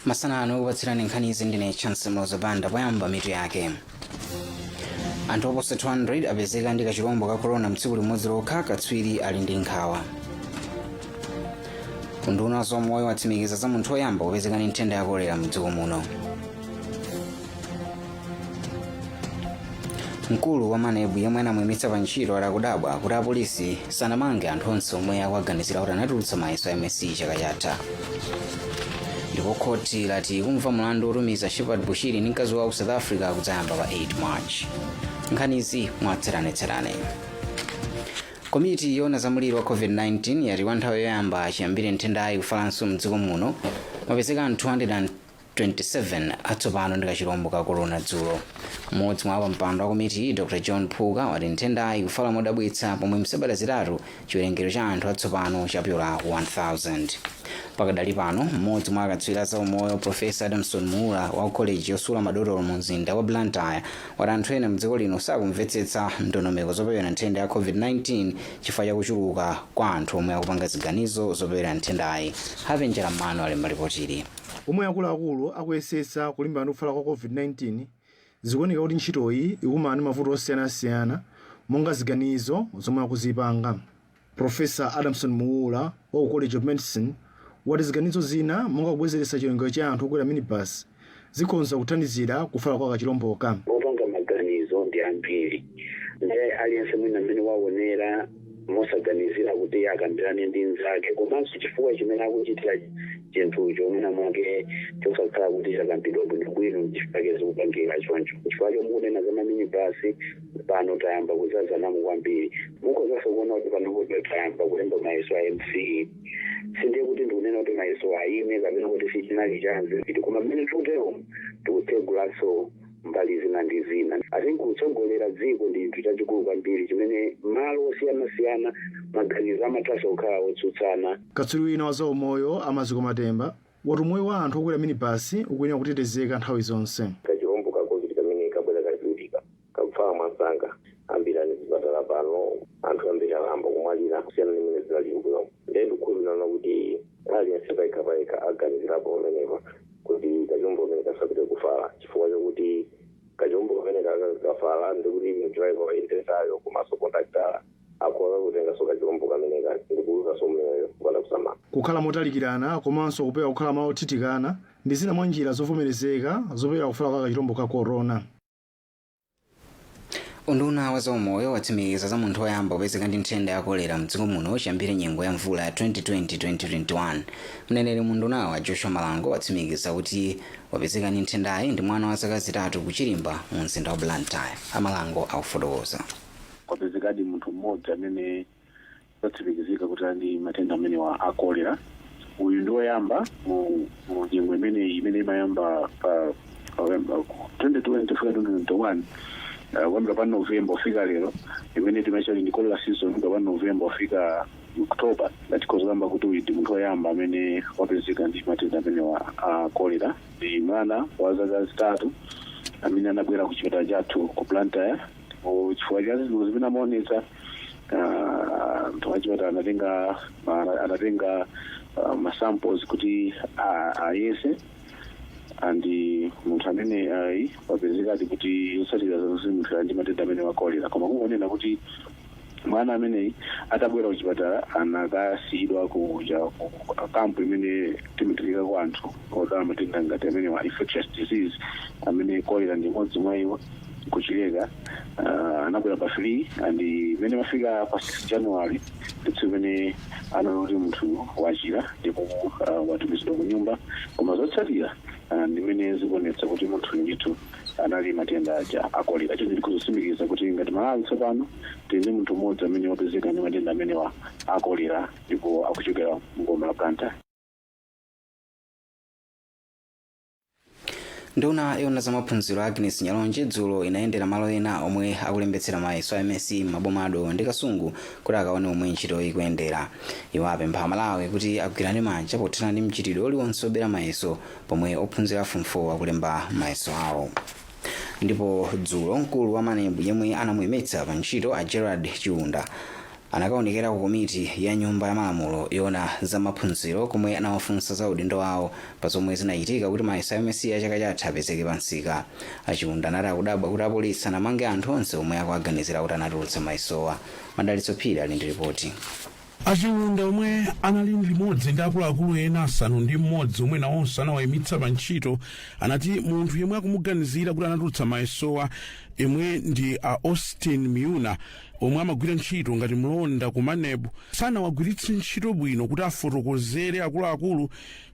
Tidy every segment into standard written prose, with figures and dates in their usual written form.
Masana ano kupatsirani nkhani izi ndine Chance Mlozo Banda. Poyamba, mitu yake. Anthu oposa 200 apezeka ndi kachilombo ka corona mtsiku limodzi lokha, katswiri ali ndi nkhawa. Unduna wa zaumoyo watsimikiza za munthu woyamba kupezeka ndi nthenda ya kolera mdziko muno. Mkulu wa MANEB yemwe anamuimitsa pa ntchito ali akudabwa kuti apolisi sanamange anthu onse omwe akuwaganizira kuti anatulutsa mayeso a MSCE chaka chatha. Ndipo khoti lati kumva mlandu wotumiza Shepherd Bushiri ndi mkazi wawo ku South Africa kudzayamba pa 8 March. Nkhanizi mwatsatanetsatane. Komiti yoona za mliri wa COVID-19 yati kwa nthawi yoyamba chiyambire nthendayi kufalanso mdziko muno, mwapezeka anthu 227 atsopano ndi kachilombo ka corona dzulo. Mmodzi mwa apampando a komitiyi, Dr John Phuka, wati nthendayi ikufala modabwitsa pomwe msabata 3 chiwerengero cha anthu atsopano chapyola 1000. Pakadali pano, mmodzi mwa akatswiri a zaumoyo, Professor Adamson Muula wa ku koleji yosula madotolo mu mzinda wa Blantyre, wati anthu ena mdziko lino sakumvetsetsa ndondomeko zopewera nthenda ya COVID-19 chifukwa cha kuchuluka kwa anthu omwe akupanga ziganizo zopewera nthendayi. Havenjera Mmano alemba lipotili. Pomwe akuluakulu akuyesetsa kulimbana ndi kufala kwa COVID-19, zikuoneka kuti ntchitoyi ikumana ndi mavuto osiyanasiyana monga ziganizo zomwe akuzipanga. Professor Adamson Muula wa ku College of Medicine wati ziganizo zina monga kubwezeretsa chiwerengero cha anthu okwera minibus zikhonza kuthandizira kufala kwa kachilomboka. Opanga maganizo ndi ambiri, ndiye aliyense mwina mmene waonera mosaganizira kuti akambirane ndi mnzake, komanso chifukwa chimene akuchitira chinthucho mwina mwake chosakhala kuti chakambidwa bwinobwino, nchifukwa chake zikupangira choncho. Chifukwa chomwe mukunena za maminibasi, pano tayamba kudzazanamo kwambiri. Mukhozanso kuona kuti panopo tayamba kulemba mayeso a MSCE. Sindiye kuti ndikunena kuti mayeso ayime kapena kuti sichinali chanzeru, koma mmene tikutero tikutsegulanso mbali zina ndi zina. I think kutsogolera dziko ndi chinthu chachikulu kwambiri chimene malo osiyanasiyana maganizo amathanso kukhala otsutsana. Katswiri wina wa zaumoyo, a Maziko Matemba, wati umoyo wa anthu okwera minibasi ukuyenera kutetezeka nthawi zonse. Kachilombo ka COVID kamene kabwera kachiwirika kakufala mwansanga. Ambiri ali mzipatala pano, anthu ambiri ayamba kumwalira kusiyana ndi mmene zinalili mbuyomu. Ndiye ndikukhulupirira kuti aliyense payekha payekha aganizirapo pamenepa kuti kachilombo kamene kasapite kufala, chifukwa chokuti kachilombo kamene kakafala ndikuti driver woyendesayo komanso kondakitala akhoza kutenganso kachilombo kameneka ndikuulukanso mmoyo kupanda kusamala. Kukhala motalikirana komanso kupewa kukhala malo othithikana ndi zina mwa njira zovomerezeka zopewera kufala kwa kachilombo ka corona. Unduna wa zaumoyo watsimikiza za munthu woyamba kupezeka ndi nthenda ya kolera mdziko muno chiyambire nyengo ya mvula ya 2020-2021. Mneneri mu undunawa, Joshua Malango, watsimikiza kuti wapezeka ndi nthendayi ndi mwana wa zaka 3 ku Chirimba mu mzinda wa Blantyre. A Malango akufotokoza. Kwapezekadi munthu mmodzi amene zatsimikizika kuti ali ndi matenda amenewa a kolera. Uyu ndi woyamba mu nyengo imeneyi imene imayamba pa 2020 kufika 2021, kuyambira pa November kufika lero, imene timaitcha ndi cholera season, kuyambira pa November kufika October. Tikhoza kukamba kuti uyu ndi munthu woyamba amene wapezeka ndi matenda amenewa a kolera. Ndi mwana wa zaka 3 amene anabwera ku chipatala chathu ku Blantyre, ndipo chifukwa cha zinthu zimene amaonetsa, anthu achipatala anatenga ma samples kuti ayese, and munthu amene ayi wapezekadi kuti zotsatira zonse munthu ali ndi matenda amene wa kolera. Koma kungonena kuti mwana ameneyi atabwera kuchipatala anakasiyidwa kuja ku kampu imene timatirika kwa anthu odwala matenda ngati amene wa infectious disease, amene kolera ndi imodzi mwa iwo, kuchileka. Anabwera pa 3 and imene mafika pa 6 January ndi tsiku imene anaona kuti munthu wachira ndipo watumizidwa ku nyumba. Koma zotsatira ndimene zikuonetsa kuti munthu ndithu anali matenda aja a kolera. Choncho ndikutsimikiza kuti ngati Malawi tsopano tili ndi munthu mmodzi amene wapezeka ndi matenda amenewa a kolera ndipo akuchokera mboma la Blantyre. Nduna yoona za maphunziro, Agnes Nyalonje, dzulo inayendera malo ena omwe akulembetsera mayeso a MSCE m'maboma a Dowa ndi Kasungu kuti akaone omwe ntchito ikuyendera. Iwo apempha Amalawi kuti agwirane manja pothana ndi mchitidwe uliwonse obera mayeso pomwe ophunzira a Form 4 akulemba mayeso awo. Ndipo dzulo mkulu wa MANEB yemwe anamuyimitsa pa ntchito, a Gerald Chiunda, Anakaonekera ku komiti ya Nyumba ya Malamulo yoona za maphunziro, komwe anawafunsa za udindo wawo pa zomwe zinachitika kuti mayeso a MSCE a chaka chatha apezeke pansika. Achiunda anati akudabwa kuti apolisi anamange anthu onse omwe akuaganizira kuti anatulutsa mayesowa. Madalitso Phiri ali ndi ripoti. Achiunda, omwe anali limodzi ndi akuluakulu ena 6 omwe nawonso anawayimitsa pa ntchito, anati munthu yemwe akumuganizira kuti anatulutsa mayesowa, yemwe ndi a Austin Miuna, omwe amagwira ntchito ngati mlonda ku MANEB, sanawagwiritse ntchito bwino kuti afotokozere akuluakulu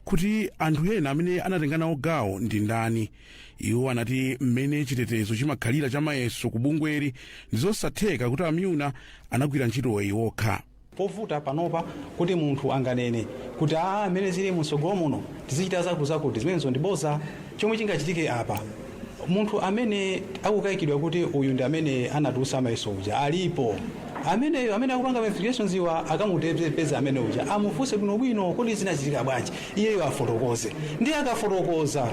kuti anthu ena amene anatenga nawo gawo ndi ndani. Iwo anati mmene chitetezo chimakhalira cha mayeso ku bungweri, ndi zosatheka kuti Amiuna anagwira ntchitoyi wokha. Povuta panopa kuti munthu anganene kuti aa, amene zili mtsogolo muno tizichita zakuzakuti, zimenezo ndiboza. Chomwe chingachitike apa, munthu amene akukayikidwa kuti uyu ndi amene anatulutsa mayeso uja alipo. Ameneyo amene akupanga verifications iwa akamutepeza amene uja, amufunse bwinobwino, kodi zinachitika bwanji? Iyeyo afotokoze. Ndi akafotokoza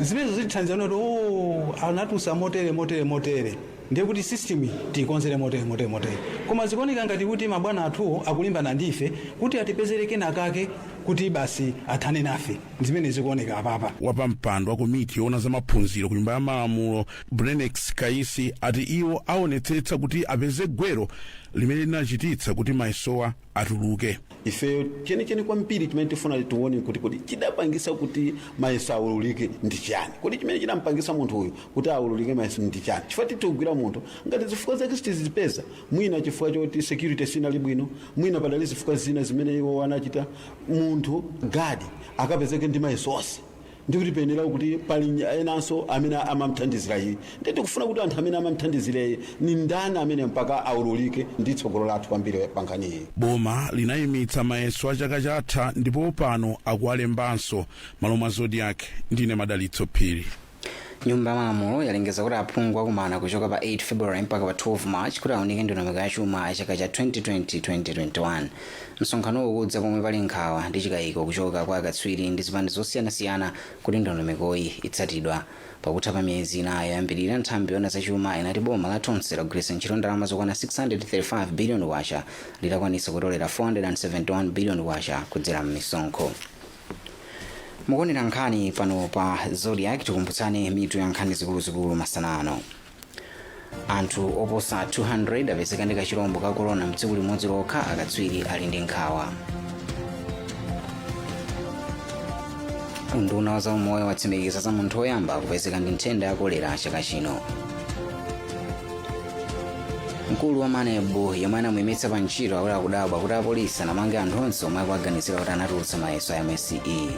zimenezo zitithandiza kuti, oh, anatulutsa motere, motere, motere, ndiye kuti system tiyikonzere motere, motere, motere. Koma zikuoneka ngati kuti mabwana athuwo akulimbana ndife kuti atipezere kenakake kuti basi athane nafe. Zimene zikuoneka apapa. Wapampando wa komiti yoona za maphunziro ku Nyumba ya Malamulo, Brenex Kaisi, ati iwo aonetsetsa kuti apeze gwero limene linachititsa kuti mayesowa atuluke. Ifeyo chenicheni kwambiri chimene tifuna tione kuti kodi chidapangisa kuti mayeso aululike ndi chani? Kodi chimene chinampangisa munthu uyu kuti aululike mayeso ndi chani? Chifukwa titigwira munthu ngati zifukwa zake sitizipeza, mwina chifukwa choti security sinali bwino, mwina padali zifukwa zina zimene iwo anachita. Munthu gadi akapezeke ndi mayeso onse, ndikuti penera kuti pali enanso amene amamthandizira iye. Ndi tikufuna kuti anthu amene amamthandizira iye ni ndani amene mpaka aululike, ndi tsogolo lathu kwambiri pa nkhani iyi. Boma linayimitsa mayeso a chaka chatha ndipo pano akuwalembanso. Malo mwa Zodiak, ndine Madalitso Phiri. Nyumba ya Malamulo yalengeza kuti aphungu akumana kuchoka pa 8 February mpaka pa 12 March kuti aunike ndondomeko ya chuma ya chaka cha 2020-2021. Msonkhanowu ukudza pomwe pali nkhawa ndi chikayiko kuchoka kwa akatswiri ndi zipani zosiyanasiyana kuti ndondomekoyi itsatidwa. Pakutha pa miyezi 4 yoyambirira, nthambi yoona zachuma inati boma la Tonse lagwiritsa ntchito ndalama zokwana 635 billion kwacha, litakwanitsa kutolera 471 billion kwacha kudzera m'misonkho. Mukuonera nkhani pano pa Zodiak. Tikumbutsane mitu ya nkhani zikuluzikulu masana ano. Anthu oposa 200 apezeka ndi kachirombo ka korona mtsiku limodzi lokha, akatswiri ali ndi nkhawa. Unduna wa zaumoyo watsimikiza za munthu woyamba kupezeka ndi nthenda ya kolera chaka chino. Mkulu wa MANEB yemwe anamuyimitsa pa ntchito akuti akudabwa kuti apolisi anamange anthu onse omwe akuaganizira kuti anatulutsa mayeso a MSCE.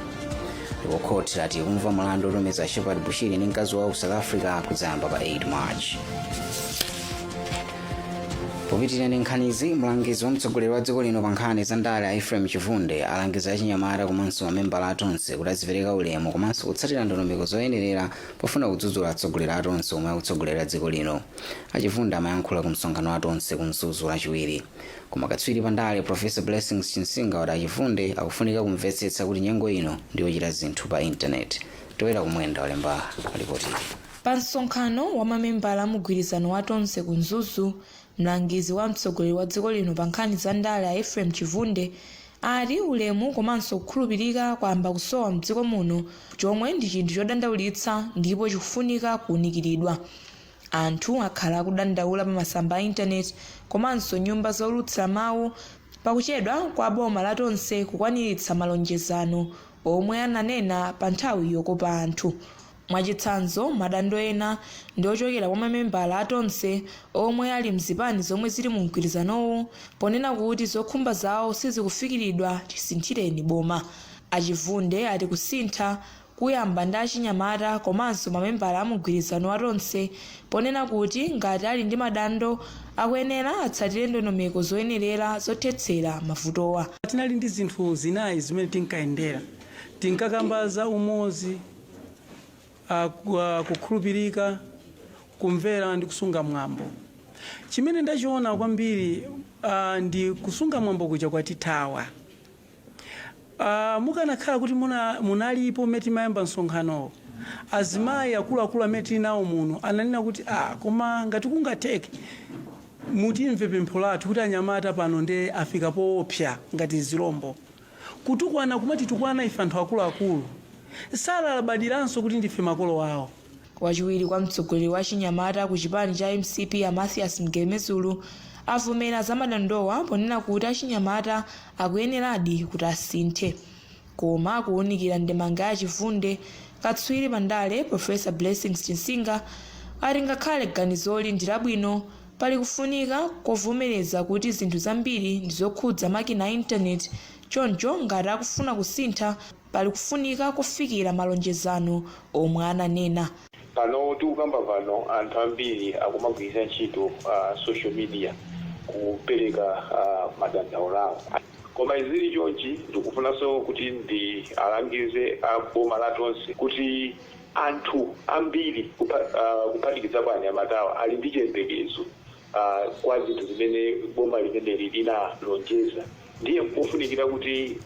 Ndipo khoti lati kumva mulandu otumiza Shepherd Bushiri ndi mkazi wawo ku South Africa kudzayamba pa 8 March. Popitirira ndi nkhanizi, mlangizi wa mtsogoleri wa dziko lino pa nkhani za ndale, a Ephraim Chivunde, alangiza achinyamata komanso mamembala atonse kuti azipereka ulemu komanso kutsatira ndondomeko zoyenerera pofuna kudzudzula atsogoleri atonse omwe akutsogolera dziko lino. Achivunde amayankhula ku msonkhano wa Tonse ku Mzuzu Lachiwiri. Koma katswiri pa ndale, Professor Blessings Chinsinga, wati Achivunde akufunika kumvetsetsa kuti nyengo ino ndiyochita zinthu pa intaneti. Toyera Kumwenda walemba ripoti. Pa msonkhano wa mamembala a mugwirizano wa Tonse ku Mzuzu, mlangizi wa mtsogoleri wa dziko lino pa nkhani za ndale, a Ephraim Chivunde, ati ulemu komanso kukhulupirika kwayamba kusowa mdziko muno, chomwe ndi chinthu chodandaulitsa ndipo chikufunika kuwunikiridwa. Anthu akhala akudandaula pa masamba a intaneti komanso nyumba zowulutsira mawu pakuchedwa kwa boma la Tonse kukwaniritsa malonjezano omwe ananena pa nthawi yokopa anthu. Mwachitsanzo, madando ena ndi ochokera kwa mamembala a Tonse omwe ali mzipani zomwe zili mu mgwirizanowu, ponena kuti zokhumba zawo sizikufikiridwa chisinthireni boma. Achivunde ati kusintha kuyamba ndi achinyamata komanso mamembala a mugwirizano wa Tonse, ponena kuti ngati ali ndi madando akuyenera atsatire ndondomeko zoyenerera zothetsera mavutowa. Tinali ndi zinthu zinayi zimene tinkayendera. Tinkakamba za umodzi, kukhulupirika, kumvera ndi kusunga mwambo. Chimene ndachiona kwambiri ndi kusunga mwambo kuja kwatithawa. Mukanakhala kuti munalipo mmene timayamba msonkhanowo, azimayi akuluakulu amene tili nawo muno ananena kuti koma ngati kungatheke Mutimve pempho lathu kuti anyamata pano nde afika poopsa ngati zilombo, kutukwana kumatitukwana ife anthu akuluakulu, salalabadiranso kuti ndife makolo awo. Wachiwiri kwa mtsogoleri wa chinyamata ku chipani cha MCP a Mathias Mgemezulu avomera za madandowa ponena kuti achinyamata akuyeneradi kuti asinthe. Koma akuwunikira ndemanga ya Chivunde, katswiri pandale Professor Blessings Chinsinga ati ngakhale ganizoli ndi labwino, pali kufunika kovomereza kuti zinthu zambiri ndi zokhudza makina a intaneti, choncho ngati akufuna kusintha pali kufunika kufikira malonjezano omwe ananena. Pano tikukamba pano, anthu ambiri akumagwiritsa ntchito social media kupereka madandaulo awo. Koma izili chonchi, ndikufunanso kuti ndi alangize a boma la Tonse kuti anthu ambiri kuphatikizapo anyamatawa ali ndi chiyembekezo kwa zinthu zimene boma limeneli linalonjeza. Ndiye pofunikira kuti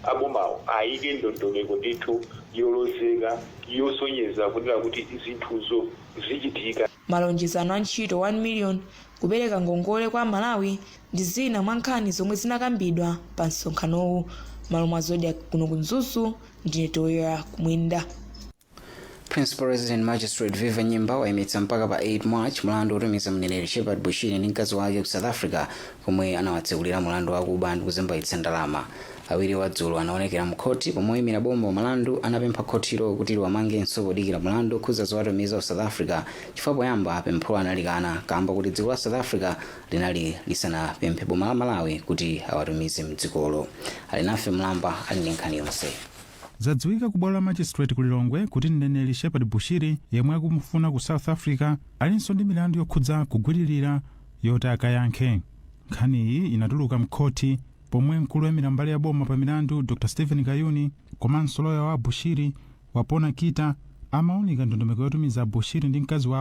abomawo ayike ndondomeko ndithu yolozeka yosonyeza kunena kuti zinthuzo zichitika. Malonjezano a ntchito 1 million, kupereka ngongole kwa Malawi ndi zina mwa nkhani zomwe zinakambidwa pa msonkhanowu. Malo mwa Zodiak kuno ku Mzuzu, ndine Toya Kumwinda. Principal Resident Magistrate Viva Nyimba wayimitsa mpaka pa 8 March mulandu wotumiza mneneri Shepherd Bushiri ndi mkazi wake ku South Africa, komwe anawatsekulira mulandu wakuba ndi kuzembaitsa ndalama. Awiri wadzulo anaonekera mkhoti pomwe oyimira boma pa mulandu anapempha khotilo kuti liwamangenso podikira mulandu okhudza zowatumiza ku South Africa, chifukwa poyamba pempholo analikana kamba kuti dziko la South Africa linali lisanapemphe boma la Malawi kuti awatumize mdzikolo. Alinafe Mlamba ali ndi nkhani yonse. Zadziwika ku bwalo la magistrate ku Lilongwe kuti mneneri Shepherd Bushiri, yemwe akumufuna ku South Africa, alinso ndi milandu yokhudza kugwiririra yoti akayankhe. Nkhaniyi inatuluka mkhoti pomwe mkulu woyimira mbali ya boma pa milandu Dr Stephen Kayuni komanso loya wa Bushiri Wapona Kita amaunika ndondomeko yotumiza Bushiri ndi mkazi wawo.